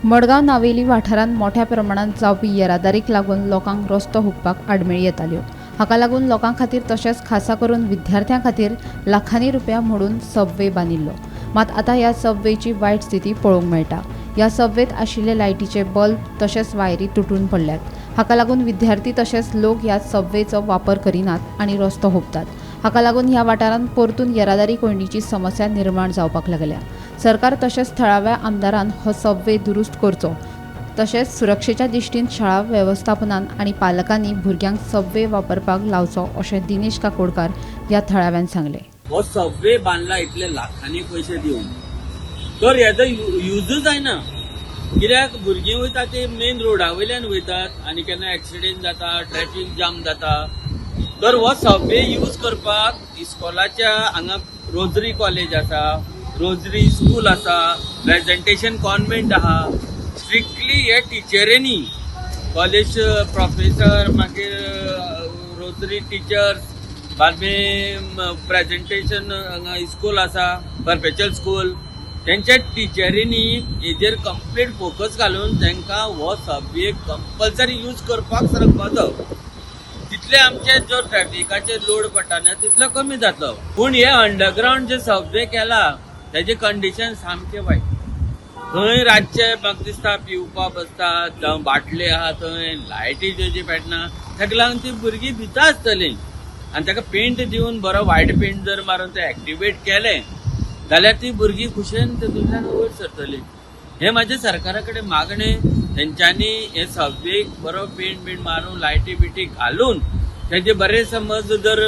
मडगांव नावेली वाठारांत मोठ्या प्रमाणात जावपी येरादारीक लागून लोकांक रस्तो हुपपाक आडमेळी येताल्यो. हाका लागून लोकां खातीर तशेंच खासा करून विद्यार्थ्यां खातीर लाखांनी रुपया मोडून सबवे बांदिल्लो. मात आतां ह्या सबवेची वायट स्थिती पळोवंक मेळटा. ह्या सबवेत आशिल्ले लायटीचे बल्ब तशेंच वायरी तुटून पडल्यात. हाका लागून विद्यार्थी तशेंच लोक ह्या सबवेचो वापर करिनात आनी रस्तो हुपतात. हाका लागून ह्या वाठारांत परतून येरादारी कोंयडीची समस्या निर्माण जावपाक लागल्या. सरकार तशेंच थळाव्या आमदारान हो सबवे दुरुस्त करचो, तशेंच सुरक्षेच्या दृश्टीन शाळा वेवस्थापनान आनी पालकांनी भुरग्यांक सबवे वापरपाक लावचो, अशें दिनेश काकोडकार ह्या थळाव्यान सांगलें. हो सबवे बांदला इतले लाखांनी पयशे दिवन, तर हेजो युजूच जायना. कित्याक भुरगीं वयता ते मेन रोडा वयल्यान वयतात आनी केन्ना एक्सिडेंट जाता, ट्रॅफीक जाम जाता. तर हो सबवे यूज करपाक इस्कॉलाच्या हांगा रोजरी कॉलेज आसा, रोजरी स्कूल आसा, प्रेजेंटेशन कॉन्वेंट आहा. स्ट्रिक्टली हे टिचरींनी, कॉलेज प्रोफेसर, मागीर रोजरी टिचर्स, बालमे प्रेजेंटेशन हांगा स्कूल आसा, परपेच्युअल स्कूल, तेंच्या टिचरींनी हेजेर कंप्लीट फोकस घालून तांकां हो सबवे कंपल्सरी यूज करपाक सांगपाचो. तितले आमचे जो ट्रॅफिकाचे लोड पडटा न्हय, तितलो कमी जातलो. पूण हे अंडरग्रावंड जे सबवे केला, तेजे कंडिशन सामकें वायट. थंय रातचे म्हाका दिसता पिवपा बसता, जावं बाटले आहा थंय, लायटी जेजी पेटना. ताका लागून ती भुरगीं भिता आसतलीं आनी ताका पेंट दिवन, बरो व्हायट पेंट जर मारून ते एक्टिवेट केले जाल्यार ती भुरगीं खुशयेन तितूंतल्यान वयर सरतलीं. हें म्हाजें सरकारा कडेन मागणें. तेंच्यांनी हे सबवेक बरो पेंट बीट मारून, लायटी बिटी घालून तेजे बरे समज जर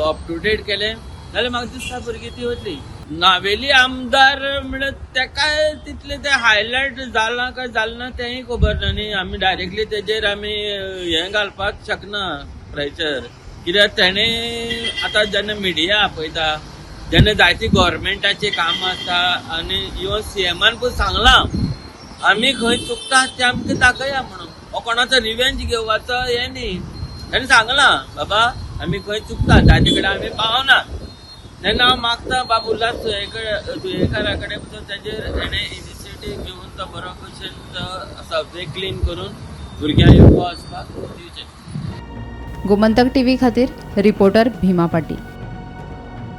अप टू डेट केलें जाल्यार म्हाका दिसता भुरगीं ती वतली. नावेली आमदार म्हणल्यार तेकाय तितलें तें हायलायट जालां काय जालें ना तेंय खबर ना न्ही. आमी डायरेक्टली तेजेर आमी हें घालपाक शकना प्रेशर, कित्याक तेणें आतां जेन्ना मिडिया आपयता तेन्ना जायती गव्हर्मेंटाची कामां आसता आनी इवन सीएमान पण सांगलां, आमी खंय चुकता तें आमकां दाखया म्हणून. हो कोणाचो रिवेंज घेवपाचो हें न्ही. ताणें सांगलां, बाबा, आमी खंय चुकता, ताजे कडेन आमी पावना. तेन्ना हांव मागता बाब उल्हास तुयेंकारा कडेन पसून, तेजेर तेणें इनिशिएटीव घेवन तो बरो भशेन तो सबवे क्लीन करून भुरग्यांक येवपा वचपाक दिवचें. गोमंतक टीव्ही खातीर रिपोर्टर भीमा पाटील.